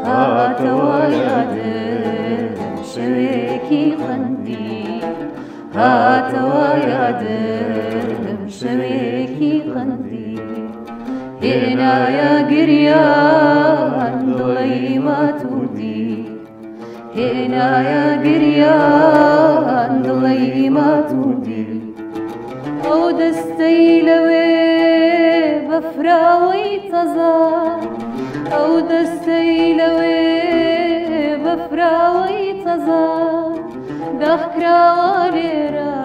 هاتەوە یادم شەوێکی قەندی هاتەوە یادم شەوێکی قەندی هێنایە گریان دڵی ماتوودی هێنایە گریان دڵی ماتوودی ئەو دەستەی لەوێ بەفراوەی تەزا ئەو دەستەی لەوێ بەفراوەی تەزا داخکراوە لێرە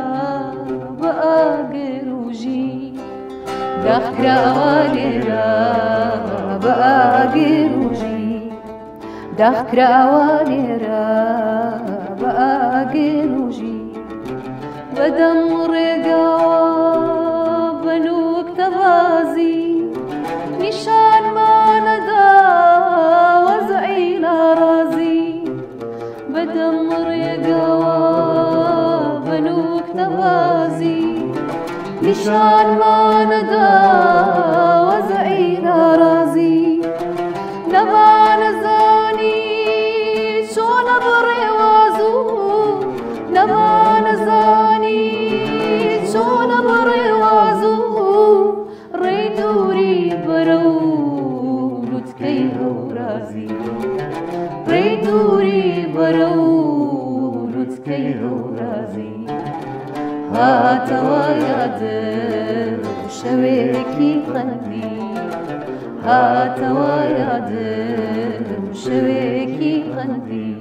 بە ئاگر و ژی داخکراوە لێرە بە ئاگر و ژی داخکراوە لێرە بە ئاگر و ژی بەدەم ڕێگاوە بە نوکتەبازی نیشانمانەدا وەزعی ناڕازی بەدەم ڕێگاوە بە نوکتەبازی نیشانمانەدا وەزعی ناڕازی نەمانەزانی چۆنە بڕێوازوو نەمانەزانی چۆنە بڕێوازوو ڕێی دووری بەرەو لوتکەی هەورازی ڕێی دووری بەرەو لوتکەی هەورازی هاتەوە یادم شەوێکی قەندی هاتەوە یادم شەوێکی قەندی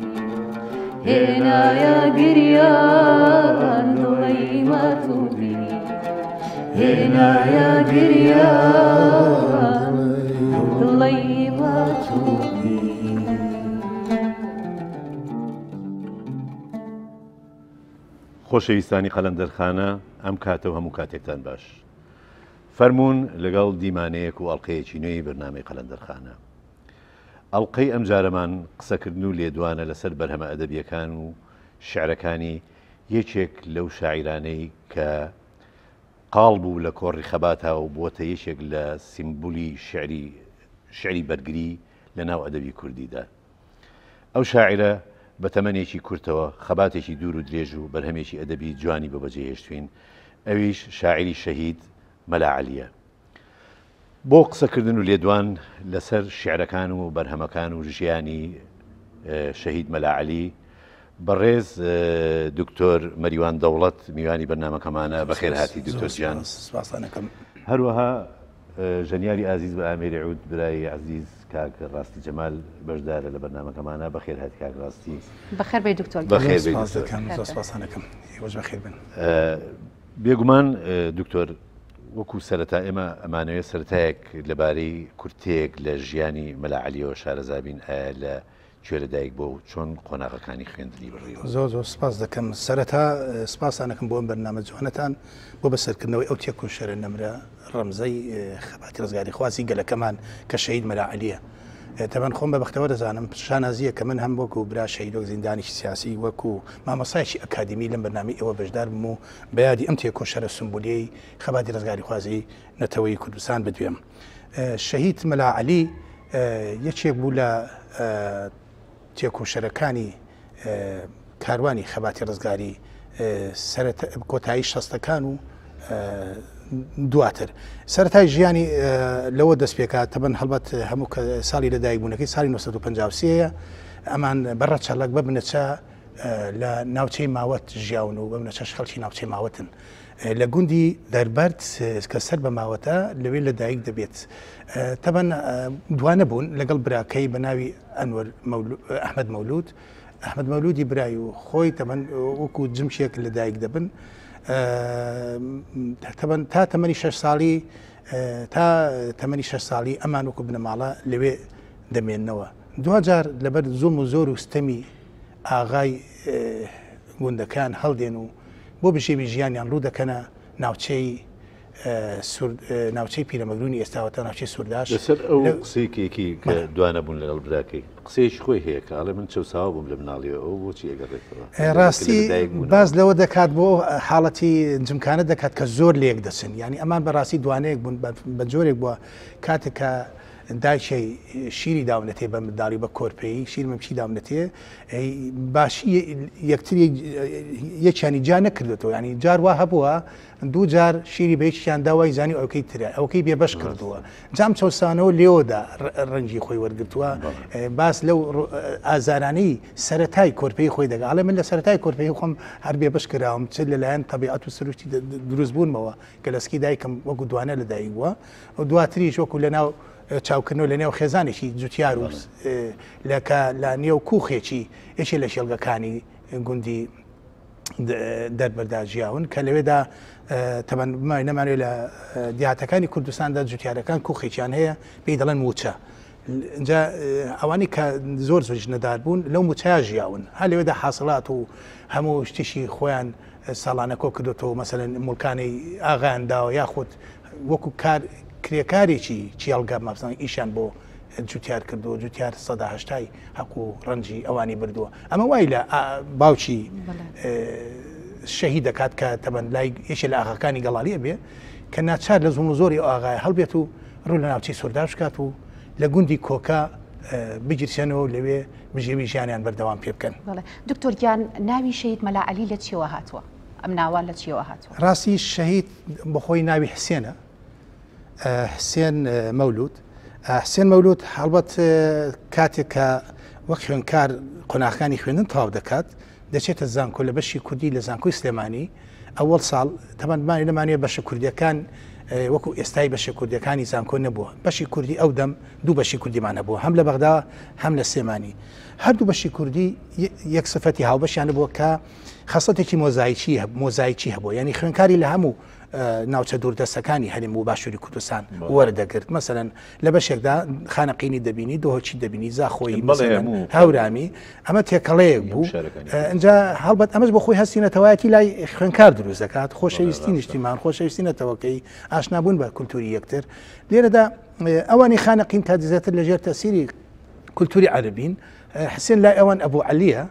هێنایە گریان دڵی ماتوودی هێنایە گریان دڵی ماتوودی. خۆشەویستانی قەلەندەرخانە ئەم کاتە و هەموو کاتێکتان باش. فەرموون لەگەڵ دیمانەیەک و ئەڵقەیەکی نوێی بەرنامەی قەلەندەرخانە. ئەڵقەی ئەمجارەمان قسەکردن و لێدوانە لەسەر بەرهەمە ئەدەبییەکان و شیعرەکانی یەکێک لەو شاعیرانەی کە قاڵ بوو لە کۆڕی خەباتا و بووەتە یەکێک لە سیمبولی شیعری شیعری بەرگری لە ناو ئەدەبی کوردیدا. ئەو شاعیرە بە تەمەنێکی کورتەوە خەباتێکی دوور و درێژ و بەرهەمێکی ئەدەبی جوانی بۆ بەجێهێشتوین، ئەویش شاعیری شەهید مەلا عەلییە. بۆ قسەکردن و لێدوان لەسەر شیعرەکان و بەرهەمەکان و ژیانی شەهید مەلا عەلی، بەڕێز دکتۆر مەریوان دەوڵەت میوانی بەرنامەکەمانە، بەخێرهاتی دکتۆر گیان. هەروەها ژەنیاری ئازیز بە ئامێری عود برای عەزیز کاک ڕاستی جەمال بەشدارە لە بەرنامەکەمانە، بەخێر هاتی کاک ڕاستی. بەخێر بێی دکتۆر گیان. بەخێر بێی سپاس دکتۆر. دەکەم، زۆر سپاستان دەکەم، ئێوەش بەخێر بن. بێگومان دکتۆر وەکو سەرەتا ئێمە ئەمانەوێت سەرەتایەک لەبارەی کورتەیەک لە ژیانی مەلا عەلیەوە شارەزا بین، ئایا لە کوێ لەدایک بووە و چۆن قۆناغەکانی خوێندنی بڕیوە؟ زۆر زۆر سپاس دەکەم. سەرەتا سپاستان ئەکەم بۆ ئەم بەرنامە جوانەتان بۆ بەسەرکردنەوەی ئەو تێکۆشەرە نەمرە ڕەمزەی خەباتی ڕزگاریخوازی گەلەکەمان کە شەهید مەلا عەلیە. تەبەن خۆم بە بەختەوەر دەزانم، شانازییە کە من هەم وەکو برا شەهید وەک زیندانێکی سیاسی وەکو مامۆستایەکی ئەکادیمی لەم بەرنامەی ئێوە بەشدار بم و بە یادی ئەم تێکۆشەرە سومبولیەی خەباتی ڕزگاریخوازی نەتەوەی کوردستان بدوێم. شەهید مەلا عەلی یەکێک بوو لە تێکۆشەرەکانی کاروانی خەباتی ڕزگاری کۆتایی شەستەکان و دواتر سەرەتای ژیانی لەوە دەست پێکات تەبەن هەڵبەت هەموو کە ساڵی لەدایکبوونەکەی ساڵی 1953 ئەمان بەڕە چەڵک بە بنەچە لە ناوچەی ماوەت ژیاون و بە بنەچەش خەڵکی ناوچەی ماوەتن. لە گوندی دەربەرد کە سەر بە ماوەتە لەوێ لە دایک دەبێت. تەبەن دوانە بوون لەگەڵ براکەی بە ناوی ئەنوەر ئەحمەد مەولود. ئەحمەد مەولودی برای و خۆی تەبەن وەکو جمشێک لە دایک دەبن. تەبەن تا تەمەنی شەش ساڵی تا تەمەنی شەش ساڵی ئەمان وەکو بنەماڵە لەوێ دەمێننەوە. دواجار لەبەر زوڵم و زۆر و ستەمی ئاغای گوندەکان هەڵدێن و بۆ بژێوی ژیانیان ڕوو دەکەنە ناوچەی ناوچەی پیرەمەگرونی ئێستاوە تا ناوچەی سورداش. لەسەر ئەو قسەی کێکی کە دوانە بوون لەگەڵ براکەی قسەیەکی خۆی هەیە کە ئەڵێ من چەوساوە بووم لە مناڵیەوە ئەو بۆچی ئەگەڕێتەوە؟ ڕاستی باس لەوە دەکات بۆ حاڵەتی جمکانە دەکات کە زۆر لێک دەچن یعنی ئەمان بەڕاستی دوانەیەک بوون بە جۆرێک بووە کاتێک کە دایکی شیری داونەتێ بە منداڵی بە کۆرپەی شیر مەمکی داونەتێ باشی یەکتری یەکیانی جا نەکردێتەوە ینی جار وا هەبووە دوو جار شیری بە یەکیان دا وای زانی ئەوکەی ترە ئەوکەی بێ بەش کردووە جام چەوسانەوە لێوەدا ڕەنگی خۆی وەرگتووە باس لەو ئازارانەی سەتای کۆرپەی خۆی دەگا ئەڵێ من لە سەتای کۆرپەی خۆم هەر بێ بەش کراوم چ لەلایەن تەبیعەت و سروشتی دروست بوونمەوە کە لە سکی دایکم وەکو دوانە لەدایک بووە و دواتریش وەکو لە ناو چاوکردنەوە لە نێو خێزانێکی جوتیار و لەکە لە نێو کوخێکی یەکێ لە شێڵگەکانی گوندی دەربەردا ژیاون کە لەوێدا تەبەن نەمانوێت لە دیاتەکانی کوردستاندا جوتیارەکان کوخێکیان هەیە پێی دەڵێن موچە جا ئەوانی کە زۆر زۆریش نەدار بوون لەو موچەیە ژیاون هەر لەوێدا حاصلات و هەموو شتیشی خۆیان ساڵانە کۆ کردوێتەوە مەسەلەن موڵکانەی ئاغایان داوە یاخود وەکو کار کرێکارێکی کێڵگە مەسەلەن ئیشیان بۆ جوتیار کردووە جوتیار سەدا هەشتای حەق و ڕەنجی ئەوانی بردووە ئەمە وای لە باوکی شەهید دەکات کە تەبەن لای یەکێ لە ئاغاکانی گەڵالی ئەبێ کە ناچار لە زوڵم و زۆری ئەو ئاغایە هەڵبێت و ڕوو لە ناوچەی سورداش بکات و لە گوندی کۆکە بگیرسێنەوە و لەوێ بژێوی ژیانیان بەردەوام پێ بکەن. بەڵێ دکتۆر گیان ناوی شەهید مەلا عەلی لە چیەوە هاتووە؟ ئەم ناوە لە چیەوە هاتووە؟ ڕاستی شەهید بەخۆی ناوی حسێنە، حسێن مەولود. حسێن مەولود هەڵبەت کاتێک کە وەک خوێندکار قۆناغەکانی خوێندن تەواو دەکات، دەچێتە زانکۆ لە بەشی کوردی لە زانکۆی سلێمانی ئەوەڵ ساڵ تەبەن بمانێ نەمانەوێ بەشە کوردیەکان وەکو ئێستای بەشە کوردیەکانی زانکۆ نەبووە بەشی کوردی ئەو دەم دوو بەشی کوردیمان هەبووە هەم لە بەغدا هەم لە سلێمانی هەردوو بەشی کوردی یەک سفەتی هاوبەشیان بووە کە خەسڵەتێکی مۆزایکی مۆزایکی هەبوو یعنی خوێنکاری لە هەموو ناوچە دووردەستەکانی هەرێم و باشووری کوردستان وەردەگرت مەسەلەن لە بەشێکدا خانەقینی دەبینی دۆهۆکی دەبینی زاخۆیی هەورامی ئەمە تێکەڵەیەک بوو اینجا هەڵبەت ئەمەش بۆ خۆی هەستی نەتەوایەتی لای خوێنکار دروست دەکات خۆشەویستی نیشتیمان خۆشەویستی نەتەوەکەی ئاشنابوون بە کولتوری یەکتر لێرەدا ئەوانی خانەقین تا زیاتر لەژێر تەسیری کولتوری عەربین حسێن لای ئەوان ئەبوو عەلیە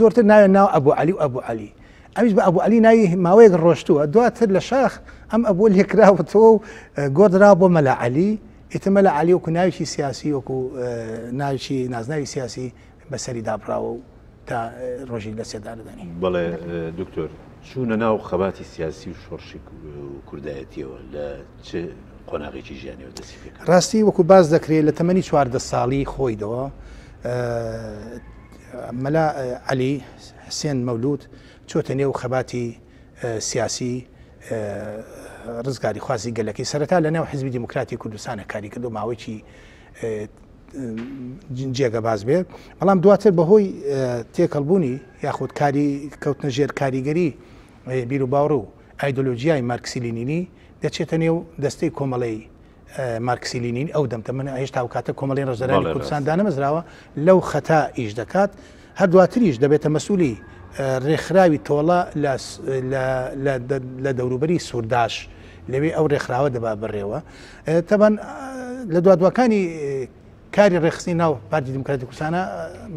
زۆرتر ناوێن ناو ئەبوو عەلی و ئەبوو عەلی ئەویش بە ئەبو عەلی ناوی ماوەیەک ڕۆشتووە، دواتر لە شاخ ئەم ئەبووە لێکراوەتەوە و گۆڕدراوە بۆ مەلا عەلی، ئیتر مەلا عەلی وەکو ناوێکی سیاسی وەکو ناوێکی نازناوی سیاسی بەسەری دابڕاوە و تا ڕۆژی لە سێدارەدانی. بەڵێ دکتۆر، چوونە ناو خەباتی سیاسی و شۆڕشی کوردایەتییەوە لە چ قۆناغێکی ژیانیەوە دەستی پێکرد؟ ڕاستی وەکو باس دەکرێت لە تەمەنی 14 ساڵی خۆیدەوە مەلا عەلی حسێن مەولود چۆتە نێو خەباتی سیاسی ڕزگاریخوازی گەلەکەی سەرەتا لە نێو حزبی دیموکراتی کوردستانە کاری کردو ماوەیەکی جێگە باز بێ بەڵام دواتر بەهۆی تێکەڵبوونی یاخود کاری کەوتنە ژێر کاریگەری بیر و باوەڕ و ئایدۆلۆژیای مارکسی لینینی دەچێتە نێو دەستەی کۆمەڵەی مارکسی لینین ئەو دەم تەمەن هێشتا ئەو کاتە کۆمەڵی ڕەنجدەرانی کوردستان دانەمەزراوە لەو خەتا ئیش دەکات هەر دواتریش دەبێتە مەسولی ڕێکخراوی تۆڵە لە دەوروبەری سوورداش لەوێ ئەو ڕێکخراوە دەبا بڕێوە تەبەن لە دوادواکانی کاری ڕێخستنی ناو پارتی دیموکراتی کوردستانە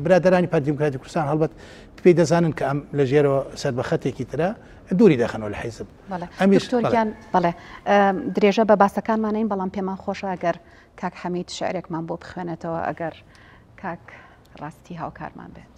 برادرانی پارتی دیموکراتی کوردستان هەڵبەت پێی دەزانن کە ئەم لە ژێرەوە سەر بە خەتێکی ترە دووری دەخەنەوە لە حیزب دکتۆر گیان بەڵێ درێژە بە باسەکانمانین بەڵام پێمان خۆشە ئەگەر کاک حەمید شعرێکمان بۆ بخوێنێتەوە ئەگەر کاک ڕاستی هاوکارمان بێت.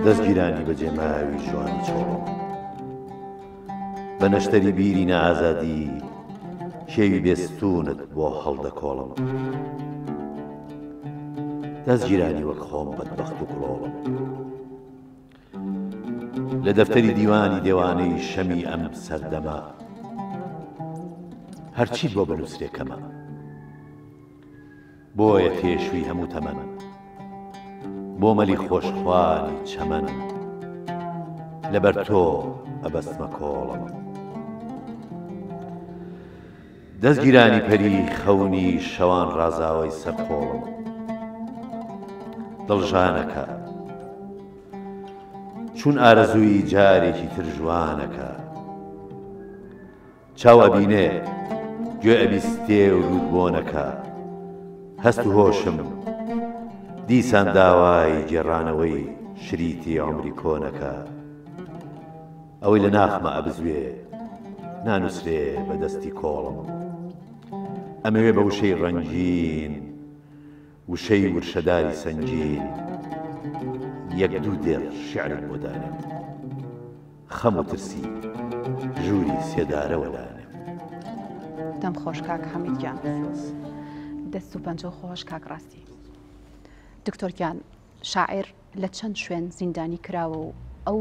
دەستگیرانی بەجێماوی جوانی چۆڵم بە نەشتەری بیری نائازادی کێوی بێستوونت بۆ هەڵدەکۆڵم دەستگیرانی وەک خۆم بەدبەخت و کڵۆڵم لە دەفتەری دیوانی دێوانەی شەمی ئەم سەردەمە هەرچیت بۆ بنووسرێ کەمە بۆیە تێشوی هەموو تەمەن بۆ مەلی خۆشخوانی چەمەن لەبەر تۆ. ئەبەستمە کۆڵم. دەزگیرانی پەری خەونی شەوان ڕازاوەی سەر قۆڵم. دڵ ژانەکە. چون ئارەزووی جارێکی تر ژوانەکە. چاو ئەبینێ، گوێ ئەبیستێ و لووت بۆنەکا. هەست و هۆشم دیسان داوای گێڕانەوەی شریتی عومری کۆنەکا. ئەوەی لە ناخما ئەبزوێ، نانووسرێ بە دەستی کۆڵم. ئەمەوێ بە وشەی ڕەنگین، وشەی ورشەداری سەنگین، یەک دوو دێڕ شیعرت بۆ دانێم. خەم و ترسی ژووری سێدارە وەلانێم. دەم خۆش کاک حەمید گیان. دەست و پەنجە خۆش کاک ڕاستی. دکتۆر گیان شاعیر لە چەند شوێن زیندانی کراوە و ئەو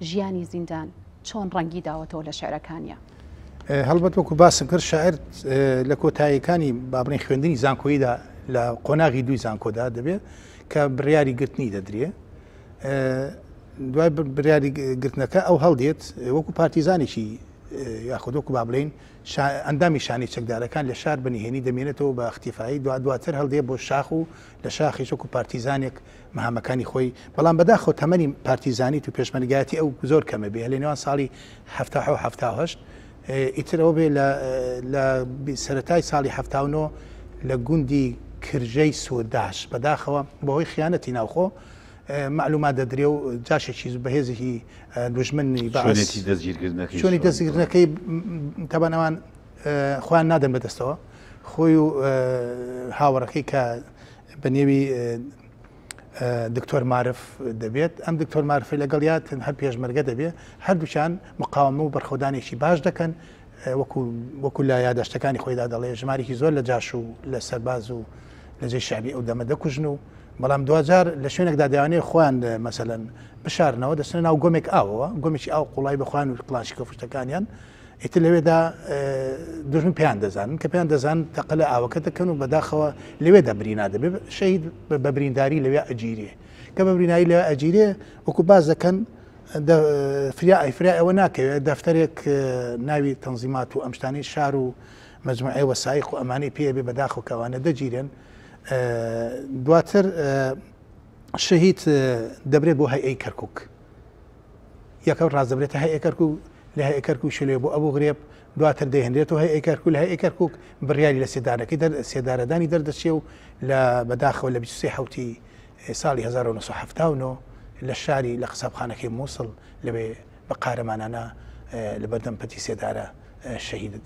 ژیانی زیندان چۆن ڕەنگی داوەتەوە لە شعرەکانیا؟ هەڵبەت وەکو باسم کرد شاعر لە کۆتاییەکانی با بڵێین خوێندنی زانکۆییدا لە قۆناغی دووی زانکۆدا دەبێت کە بڕیاری گرتنی دەدرێ دوای بڕیاری گرتنەکە ئەو هەڵدێت وەکو پارتیزانێکی یاخود وەکو با بڵێین ئەندامی شانەی چەکدارەکان لە شار بە نهێنی دەمێنێتەوە بە اختیفایی دو دواتر هەڵدێ بۆ شاخ و لە شاخیش وەکو پارتیزانێک مەهامەکانی خۆی بەڵام بەداخەوە تەمەنی پارتیزانیت و پێشمەرگایەتی ئەو زۆر کەمە بێ لە نێوان ساڵی 77 78 ئیتر ئەوە بێ لە سەرەتای ساڵی 79 لە گوندی کرژەی سورداش بەداخەوە بەهۆی خیانەتی ناوخۆ مەعلومات دەدرێ و جاشێکی بەهێزێکی دوژمنی بەعس چۆنێتی دەستگیرکردنەکەی چۆنی دەستگیرکردنەکەی تەبان ئەوان خۆیان نادەن بەدەستەوە خۆی و هاوڕەکەی کە بە نێوی دکتۆر مارف دەبێت ئەم دکتۆر مارفی لەگەڵ یاد هەر پێشمەرگە دەبێت هەردووچان مقاومە و بەرخۆدانێکی باش دەکەن وەکو وەکو لە یاداشتەکانی خۆیدا دەڵێ ژمارێکی زۆر لە جاش و لە سەرباز و لە جێی شەعبی ئەو دەمە دەکوژن و بەڵام دواجار لە شوێنێکدا دەیانەوێت خۆیان مەسەلەن بشارنەوە دەچنە ناو گۆمێک ئاوەوە گۆمێکی ئاو قوڵای بە خۆیان و کڵاشیکۆف شتەکانیان ئیتر لەوێدا دوژمن پێیان دەزانن کە پێیان دەزان تەقە لە ئاوەکە دەکەن و بەداخەوە لەوێدا برینا دەبێ شەهید بە برینداری لەوێ ئەگیرێ کە بە برینایی لەوێ ئەگیرێ وەکو باس دەکەن فریا ئەی فریا ئەوە ناکەوێت دەفتەرێک ناوی تەنزیمات و ئەم شتانەی شار و مەجموعەی وەسایق و ئەمانەی پێ بێ بەداخەوە کە ئەوانە دەگیرێن دواتر شەهید دەبرێت بۆ هەیئەی کەرکک یەکەم ڕاست دەبرێتە هەیئە کەرکک لە هەیئە کەرکک شلێ بۆ ئەبوو غرێب دواتر دەهێنرێتەوە هەیئە کەرکک لە هەیئە کەرکک بڕیاری لە سێدارەکەی دەر سێدارەدانی دەردەچێ و لە بەداخەوە لە 23 حوتی ساڵی 1970 لە شاری لە قەسابخانەکەی مووسڵ لەوێ بە قارەمانانە لە بەردەم پەتی سێدارە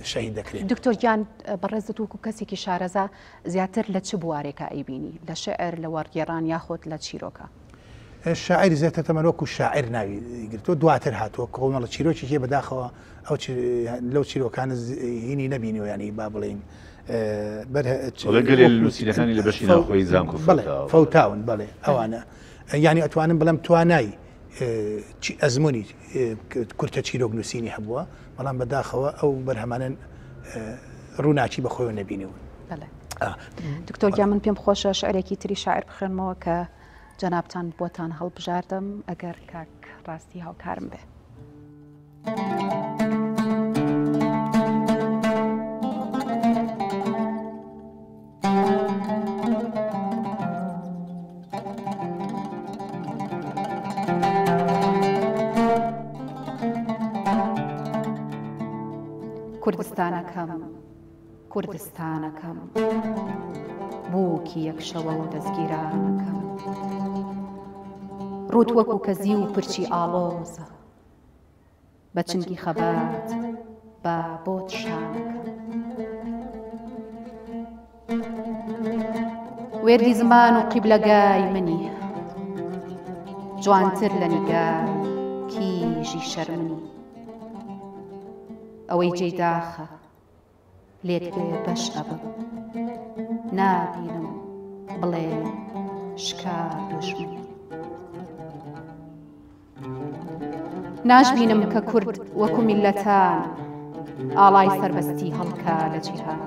شەهید دەکرێت. دکتۆر گیان بەڕێزت وەکو کەسێکی شارەزا زیاتر لە چ بوارێکا ئەیبینی؟ لە شیعر، لە وەرگێڕان یاخود لە چیرۆکا؟ شاعیر زیاتر تەمەن وەکو شاعیر ناوی گرتووە دواتر هاتووە کۆمەڵە چیرۆکی هەیە بەداخەوە ئەو لەو چیرۆکانە هینی نەبینیوە یانی با بڵێین گەلێ نووسینەکانی لە بەشی ناوخۆی زانکۆ فەوتاون بەڵێ ئەوانە یانی ئەتوانم بڵێم توانای ئەزمموی کورتە چیرۆک نووسینی هەبووە بەڵام بەداخەوە ئەو بەرهەمانە ڕووناکی بەخۆیەوە نەبینیون. دکتۆر گیان من پێم خۆشە شعرێکی تری شاعر بخوێنمەوە کە جەنابتان بۆتان هەڵبژاردم ئەگەر کاک ڕاستی هاوکارم بێ. کوردستانەکەم کوردستانەکەم بووکی یەک شەوە و دەزگیرانەکەم ڕووت وەکو کەزی و پرچی ئاڵۆزە بە چنگی خەبات با بۆت شانەکەم. وێردی زمان و قیبلەگای منی جوانتر لە نیگای کیژی شەرمنی ئەوەی جێی داخە لێت بێ بەش ئەبم نابینم بڵێ شکا دوژمنی. ناشبینم کە کورد وەکو میللەتان ئاڵای سەربەستی هەڵکا لە جیهان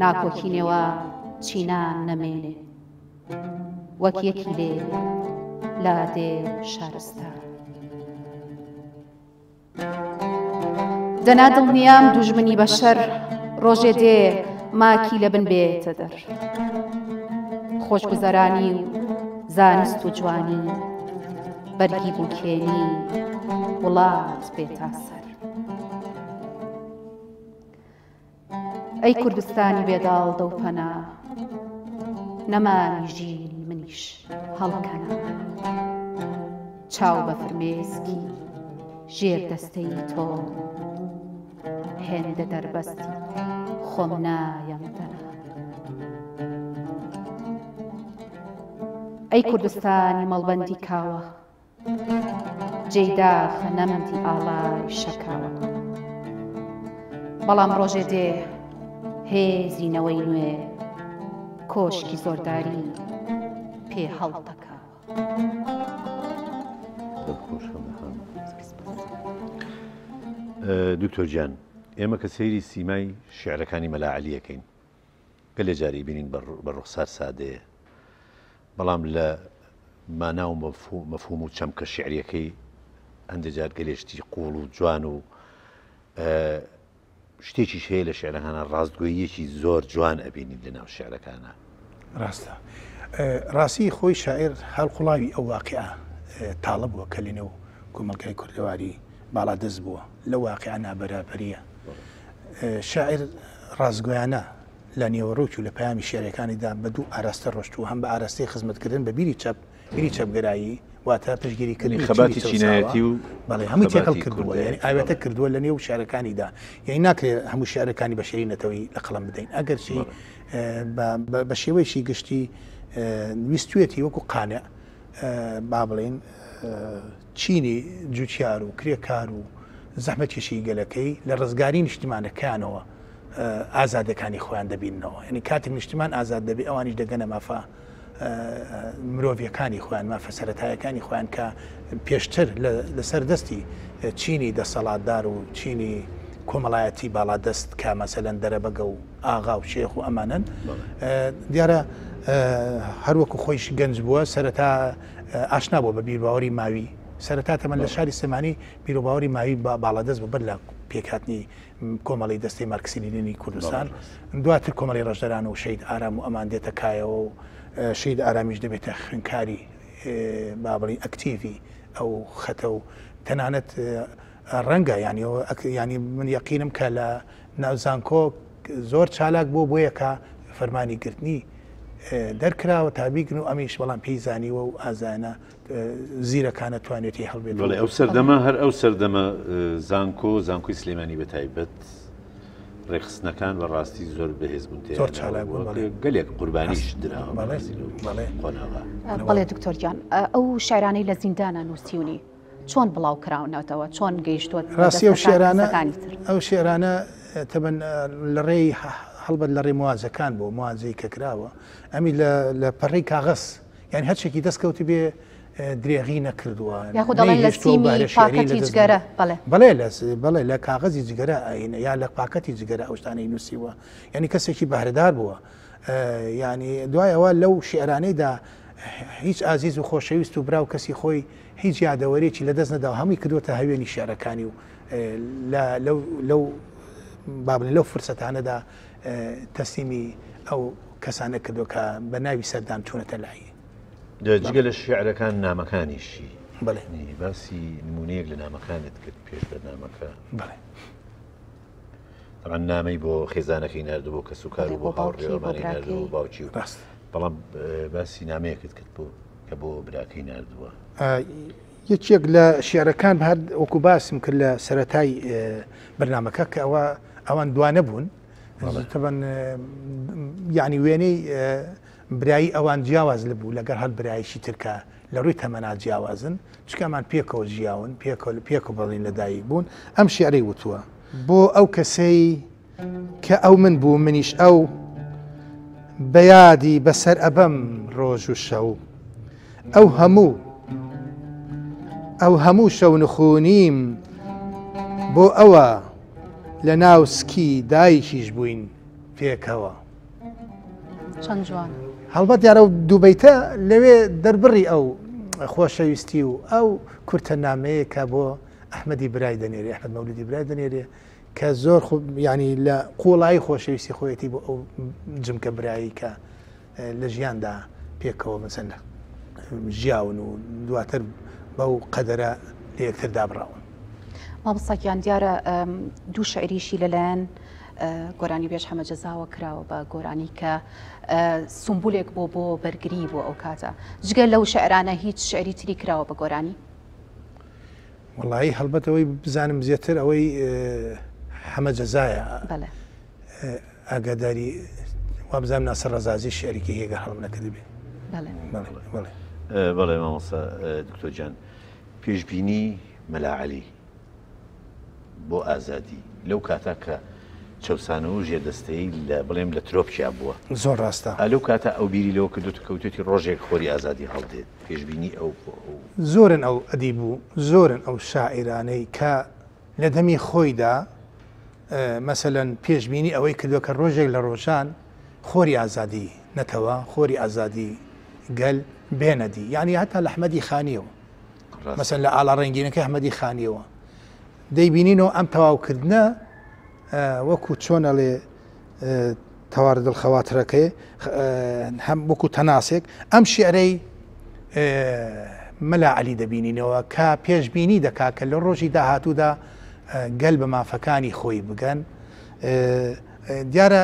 ناکۆکی نێوان چینان نەمێنێ وەک یەکی لێ لادێ و شارستان. دەنا دڵنیام دوژمنی بەشەر ڕۆژێ دێ ماکی لە بن بێتە دەر. خۆشگوزەرانی و زانست و جوانی بەرگی بووکێنی وڵات بێتا سەر. ئەی کوردستانی بێ داڵدە و پەنا نەمامی ژینی منیش هەڵکەنە چاو بە فرمێسکی ژێر دەستەی تۆ هێندە دەربەستی خۆم نایەم دەنا ئەی کوردستانی مەڵبەندی کاوە جێی داخە نەمدی ئاڵای شەکاوە بەڵام ڕۆژێ دێ هێزی نەوەی نوێ کۆشکی زۆرداری پێ هەڵتەکاوە. دکتۆر گیان ئێمە کە سەیری سیمای شیعرەکانی مەلا عەلی ئەکەین گەلێ جار ئیبینین بە ڕوخسار سادەیە بەڵام لە مانا و مەفهوم و چەمکە شیعریەکەی هەندێک جار گەلێ شتی قوڵ و جوان و شتێکیش هەیە لە شعرەکانە ڕاستگۆییەکی زۆر جوان ئەبینین لە ناو شعرەکانە. ڕاستە ڕاستی خۆی شاعر هەڵقوڵاوی ئەو واقعە تاڵە بووە کە لەنێو کۆمەڵگای کوردەواری باڵادەست بووە لەو واقعە نابەرابەریە شاعر ڕاستگۆیانە لە نێوەڕۆکی و لە پەیامی شیعرەکانیدا بە دوو ئاراستە ڕۆشتووە، هەم بە ئاراستەی خزمەتکردن بە بیری چەپ، بیری چەپگەرایی، واتە پشتگیریکردنی چینی خەباتی چەوساوە، چینایەتی و بەڵێ هەمووی تێکەڵ خەباتی کردووە، یانی کوردایەتی، ئاوێتە بەڵێ. کردووە لە نێو شیعرەکانیدا، یانی ناکرێ هەموو شیعرەکانی بە شیعری نەتەوەیی لە قەڵەم بدەین، ئەگەرچی بەڵێ. بە شێوەیەکی گشتی ویستوویەتی وەکوو قانع با بڵێین چینی جوتیار و کرێکار و زەحمەتکێشی گەلەکەی لە ڕزگاری نیشتیمانەکەیانەوە ئازادەکانی خۆیان دەبیننەوە یعنی کاتێک نیشتیمان ئازاد دەبێ ئەوانیش دەگەنە مافە مرۆڤەکانی خۆیان مافە سەتایەکانی خۆیان کە پێشتر لەسەر دەستی چینی دەسەڵاتدار و چینی کۆمەڵایەتی باڵادەست کە مەسەلەن دەرەبەگە و ئاغا و شێخ و ئەمانەن دیارە هەروەکو خۆیش گەنج بووە سەرەتا ئاشنا بووە بە بیرباوەری ماوی سەرەتا تەمەن لە شاری سلێمانی بیروباوەری ماوی باڵادەست بوو بەر لە پێکهاتنی کۆمەڵی دەستەی مارکسی لینینی کوردستان دواتر کۆمەڵی ڕەشدەران و شەهید ئارام و ئەمان دێتە کایەوە و شەهید ئارامیش دەبێتە خوێنکاری با بڵێین ئەکتیڤی ئەو خەتە و تەنانەت ڕەنگە یانی یانی من یەقینم کە لە ناو زانکۆ زۆر چالاک بووە بۆیە کە فەرمانی گرتنی دەرکراوە تا بیگرن و ئەمیش بەڵام پێی زانیوە و ئازایانە زیرەکانە توانێتی هەڵبێت. بەڵێ ئەو سەردەمە هەر ئەو سەردەمە زانکۆ زانکۆی سلێمانی بە تایبەت ڕێکخستنەکان بە ڕاستی زۆر بەهێز بوون زۆر چالاک بوون بەڵێ گەلێک قوربانیش دراوە بەڵێ بەڵێ قۆناغە. بەڵێ دکتۆر گیان ئەو شعرانەی لە زیندانا نووسیونی چۆن بڵاو کراونەتەوە چۆن گەیشتووە ڕاستی ئەو شعرانە ئەو شعرانە تەبەن لە ڕێی هەڵبەت لە ڕێی موازەکان بۆ موازەی کە کراوە ئەمی لە پەڕەی کاغەز یعنی هەرچێکی دەست کەوت بێ درێغی نەکردووە یاخود دەڵێن لە سیمی پاکەتی جگەرە بەڵێ بەڵێ لە بەڵێ لە کاغەزی جگەرە ئاینە یا لە پاکەتی جگەرە ئەو شتانەی نووسیوە یعنی کەسێکی بەهرەدار بووە یعنی دوای ئەوە لەو شعرانەیدا هیچ ئازیز و خۆشەویست و برا و کەسی خۆی هیچ یادەوەرێکی لەدەست نەداوە هەمووی کردووەتە هەوێنی شیعرەکانی و لەو لەو با بڵێین لەو فرسەتانەدا تەسلیمی ئەو کەسانە کردووە کە بە ناوی سەردان چوونەتە لای. جگە لە شیعرەکان نامەکانیشی. بەڵێ. باسی نموونەیەک لە نامەکانت کرد پێش بەرنامەکە. بەڵێ. طبعا نامەی بۆ خێزانەکەی ناردوو بۆ کەسوکار و بۆ هاوڕێوانەی ناردوو بۆ باوکی و ڕاست. بەڵام باسی نامەیەکت کرد بۆ کە بۆ براکەی ناردووە. یەکێک لە شیعرەکان هەر وەکو باسم کرد لە سەرەتای بەرنامەکە کە ئەوە ئەوان دوانە بوون تەبەن یعنی وێنەی برایی ئەوان جیاواز لە بوو لەگەر هەر برایشی ترکە لە ڕووی تەمەنا جیاوازن چونکە ئەمان پێکەوە ژیاون پێکەوە پێکەوە بەڵین لەدایک بوون ئەم شیعرەی وتووە بۆ ئەو کەسەی کە ئەو من بوو منیش ئەو بە یادی بەسەر ئەبەم ڕۆژ و شەو ئەو هەموو ئەو هەموو شەو نخونیم بۆ ئەوە لە ناو سکی دایکیش بووین پێکەوە. چەند جوان. هەڵبەت دیارە ئەو دوو بەیتە لەوێ دەربڕی ئەو خۆشەویستی و ئەو کورتە نامەیە کە بۆ ئەحمەدی برای دەنێرێ، ئەحمەد مەولودی برای دەنێرێ کە زۆر ینی لە قوڵایی خۆشەویستی خۆیەتی بۆ ئەو جمکە برایی کە لە ژیاندا پێکەوە مەسەن ژیاون و دواتر بەو قەدەرە لە یەکتر دابڕاون. مامۆستا گیان دیارە دوو شعریشی لەلایەن گۆرانی بێژ حەمە جەزاوە کراوە بە گۆرانی کە سمبولێک بۆ بۆ بەرگری بۆ ئەو کاتە جگە لەو شعرانە هیچ شعری تری کراوە بە گۆرانی؟ وەڵایی هەڵبەت ئەوەی بزانم زیاتر ئەوەی حەمە جەزایە ئاگاداری وابزانم ناسر ڕەزازی شعرێکی هەیە گەر هەڵم نەکردبێ. بەڵێ بەڵێ مامۆستا دکتۆر گیان پێشبینی مەلا عەلی بۆ ئازادی لەو کاتە کە چەوسانەوە و ژێردەستەیی لە بڵێم لە ترۆپکیا بووە. زۆر ڕاستە. ئا لەو کاتە ئەو بیری لەوە کردۆتە کە وتوێتی ڕۆژێک خۆری ئازادی هەڵدێت، پێشبینی ئەو بۆ ئەو. زۆرن ئەو ئەدیب و زۆرن ئەو شاعیرانەی کە لە دەمی خۆیدا مەسەلەن پێشبینی ئەوەی کردووە کە ڕۆژێک لە ڕۆژان خۆری ئازادی نەتەوە، خۆری ئازادی گەل بێنە دی. یانی هەتا لە ئەحمەدی خانییەوە. مەسەلەن لە ئاڵا ڕەنگینەکەی ئەحمەدی خانییەوە دەیبینینەوە ئەم تەواوکردنە وەکو چۆن ئەڵێ تەوار دڵ خەواترەکەی هەم وەکو تەناسێک ئەم شعرەی مەلا عەلی دەبینینەوە کە پێشبینی دەکا کە لە ڕۆژی داهاتوودا گەل بە مافەکانی خۆی بگەن دیارە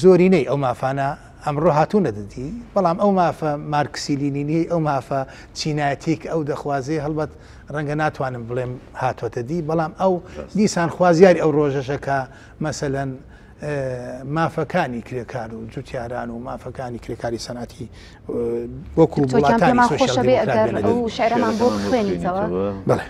زۆرینەی ئەو مافانە ئەمڕۆ هاتوونە دەدی بەڵام ئەو مافە مارکسی لینینی ئەو مافە چینایەتی کە ئەو دەخوازێ هەڵبەت ڕەنگە ناتوانم بڵێم هاتووەتە دی بەڵام ئەو دیسان خوازیاری ئەو ڕۆژەشە کە مەسەلەن مافەکانی کرێکار و جوتیاران و مافەکانی کرێکاری سەنعەتی وەکو وڵاتانی سۆسیال دێموکرات بێنە دی. شعرەمان بۆ بخوێنیتەوە. بەڵێ.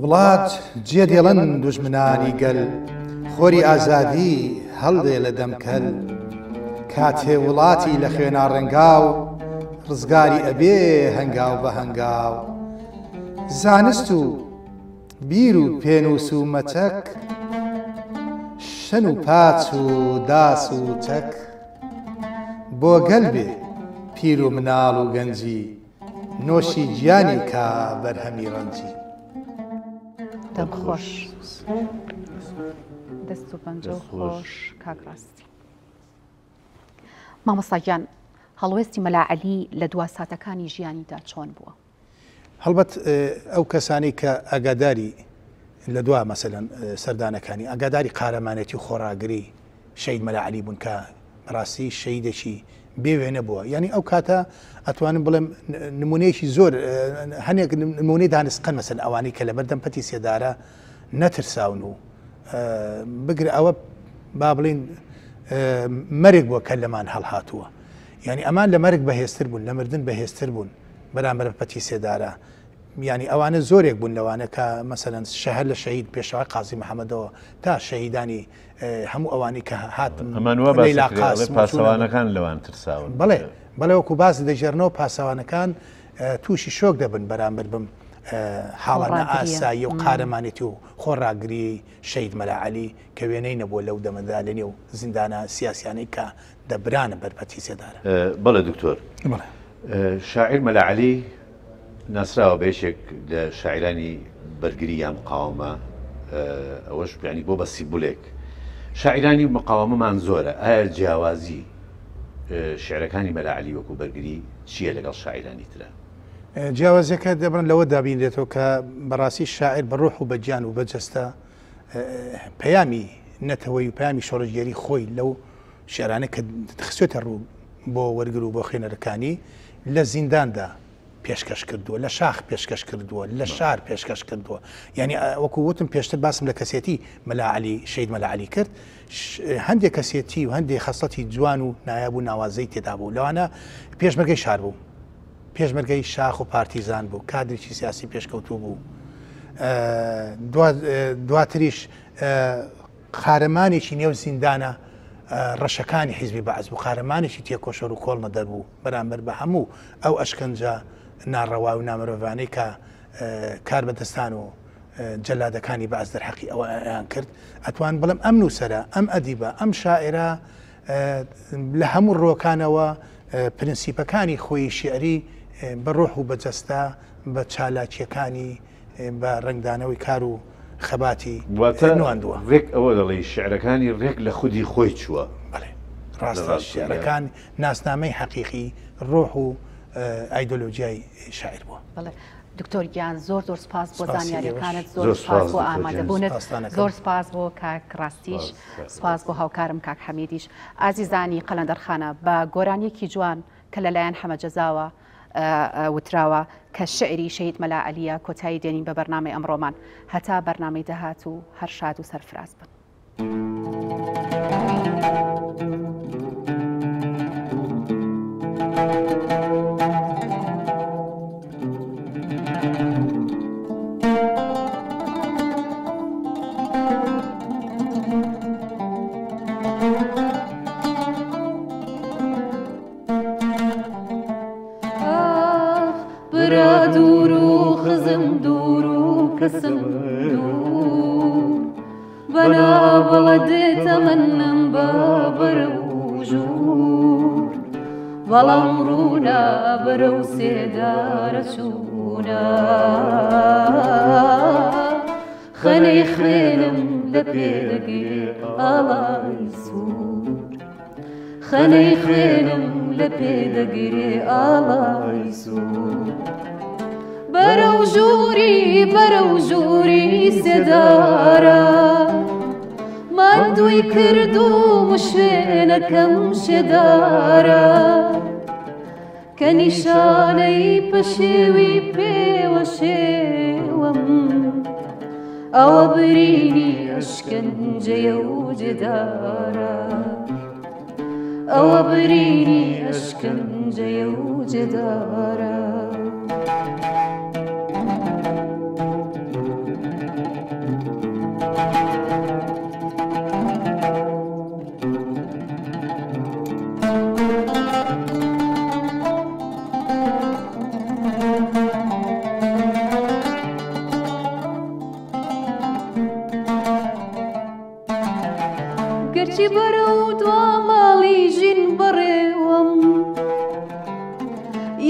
وڵات جێ دێڵن دوژمنانی گەل، خۆری ئازادی هەڵدێ لە دەم کەل. کاتێ وڵاتی لە خوێنا ڕەنگاو، ڕزگاری ئەبێ هەنگاو بە هەنگاو. زانست و بیر و پێنووس و مەچەک، شەن و پاچ و داس و چەک. بۆ گەل بێ پیر و مناڵ و گەنجی، نۆشی گیانی کا بەرهەمی ڕەنجی. دەم خۆش. دەست و پەنجە خۆش کاک ڕاستی. مامۆستا گیان هەڵوێستی مەلا عەلی لە دوا ساتەکانی ژیانیدا چۆن بووە؟ هەڵبەت ئەو کەسانەی کە ئاگاداری لە دوا مەسەلەن سەردانەکانی ئاگاداری قارەمانێتی و خۆڕاگری شەهید مەلا عەلی بوون کە بەڕاستی شەهیدێکی بێ وێنە بووە یعنی ئەو کاتە ئەتوانم بڵێم نمونەیەکی زۆر هەنێک نمونەی دانسقەن مەسەن ئەوانەی کە لەبەردەم پەتی سێدارە نەترساون و بگرە ئەوە با بڵین مەرگ بووە کە لەمان هەڵهاتووە یعنی ئەمان لە مەرگ بەهێزتر بوون لە مردن بەهێزتر بوون بەرامبەر پەتی سێدارە یانی ئەوانە زۆرێک بوون لەوانە کە مەسەلەن شەهر لە شەهید پێشەوای قازی محەممەدەوە تا شەهیدانی هەموو ئەوانی کە هاتن ئەمان وا باس دەکرێ ئەڵێ پاسەوانەکان لەوان ترساون. بەڵێ بەڵێ وەکو باس دەگێڕنەوە پاسەوانەکان تووشی شۆک دەبن بەرامبەر بەم حاڵە نائاسایی و قارەمانێتی و خۆڕاگریی شەهید مەلا عەلی کە وێنەی نەبووە لەو دەمەدا لەنێو زیندانە سیاسیانەی کە دەبرانە بەر پەتی سێدارە. بەڵێ دکتۆر. بەڵێ. شاعیر مەلا عەلی ناسراوە بە یەکێک لە شاعیرانی بەرگری یا مقاومە ئەوەش یانی بۆ بە سیمبولێک. شاعیرانی مقاومەمان زۆرە، ئایا جیاوازی شیعرەکانی مەلا عەلی وەکو بەرگری چییە لەگەڵ شاعیرانی ترا؟ جیاوازیەکە دەبڕن لەوە دابینرێتەوە کە بەڕاستی شاعیر بە ڕۆح و بە گیان و بە جەستە پەیامی نەتەوەی و پەیامی شۆڕشگێری خۆی لەو شیعرانەی کە خستوێتە ڕوو بۆ وەرگر و بۆ خوێنەرەکانی لە زینداندا پێشکەش کردووە، لە شاخ پێشکەش کردووە، لە شار پێشکەش کردووە. یعنی وەکو وتم پێشتر باسم لە کەسێتی مەلا عەلی شەهید مەلا عەلی کرد، هەندێک کەسێتی و هەندێک خەسڵەتی جوان و نایاب و ناوازەی تێدا بوو، لەوانە پێشمەرگەی شار بوو، پێشمەرگەی شاخ و پارتیزان بوو، کادرێکی سیاسی پێشکەوتوو بوو، دواتریش قارەمانێکی نێو زیندانە ڕەشەکانی حیزبی بەعس بوو، قارەمانێکی تێکۆشەر و کۆڵنەدەر بوو بەرامبەر بە هەموو ئەو ئەشکەنجە ناڕەوا و نامرۆڤانەی کە کاربەدەستان و. جەلادەکانی بەعس دەرحەقی ئەوە ئەیان کرد. ئەتوان بڵێم ئەم نووسەرە، ئەم ئەدیبە، ئەم شاعیرە لە هەموو ڕووەکانەوە پرنسیپەکانی خۆی شیعری بە ڕۆح و بە جەستە، بە چالاکییەکانی، بە ڕەنگدانەوەی کار و خەباتی واتە نواندووە. ڕێک ئەوە دەڵێی شیعرەکانی ڕێک لە خودی خۆی چووە. بەڵێ ڕاستە، شیعرەکان ناسنامەی حەقیقی ڕۆح و ئایدۆلۆجیای شاعیر بووە. بەڵێ دکتۆر گیان زۆر زۆر سپاس بۆ زانیاریەکانت، زۆر سپاس بۆ ئامادەبوونت، زۆر سپاس بۆ کاک ڕاستیش، سپاس بۆ هاوکارم کاک حەمیدیش. ئازیزانی قەلەندەرخانە بە گۆرانیەکی جوان کە لەلایەن حەمە جەزاوە وتراوە کە شعری شەهید مەلا عەلیە کۆتایی دێنین بە بەرنامەی ئەمڕۆمان. هەتا بەرنامەی داهاتوو هەر شاد و سەرفراز بن. برا دوور و خزم دوور و کەسم دوور بەنا بەڵەد تەمەنم بە بەرەو ژوور بەڵام ڕوونە بەرەو سێدارە چوونە خەنەی خوێنم لە پێ دەگرێ ئاڵای سوور خەنەی خوێنم لە پێ دەگرێ ئاڵای سوور بەرەو ژووری بەرەو ژووری سێدارە ماندووی کردووم شوێنەکەم شێدارە کە نیشانەی پەشێوی پێوە شێوەم ئەوە برینی ئەشکەنجەیە و جێدارە ئەوە برینی ئەشکەنجەیە و جێدارە. گەرچی بەرەو دوا ماڵی ژین بەڕێوەم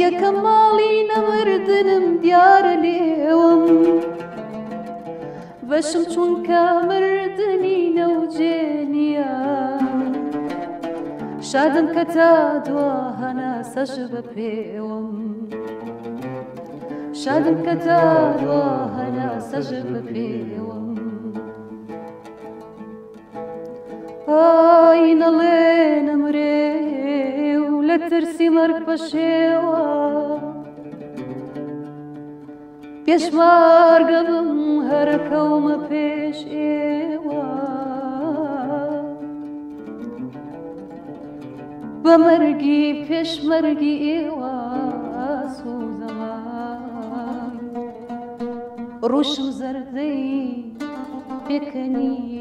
یەکەم ماڵی نەمردنم دیارە لێوەم بەشم چونکە مردنی نەوجێ نییە شادم کە تا دوا هەناسەش بە پێوەم شادم کە تا دوا هەناسەش بە پێوەم ئای نەڵێ نەمرێ و لە ترسی مەرگ پەشێوە پێشمارگە بم هەرەکەومە پێش ئێوە بە مەرگی پێشمەرگی ئێوە سوزەمە ڕوشم زەردەی پێکەنی.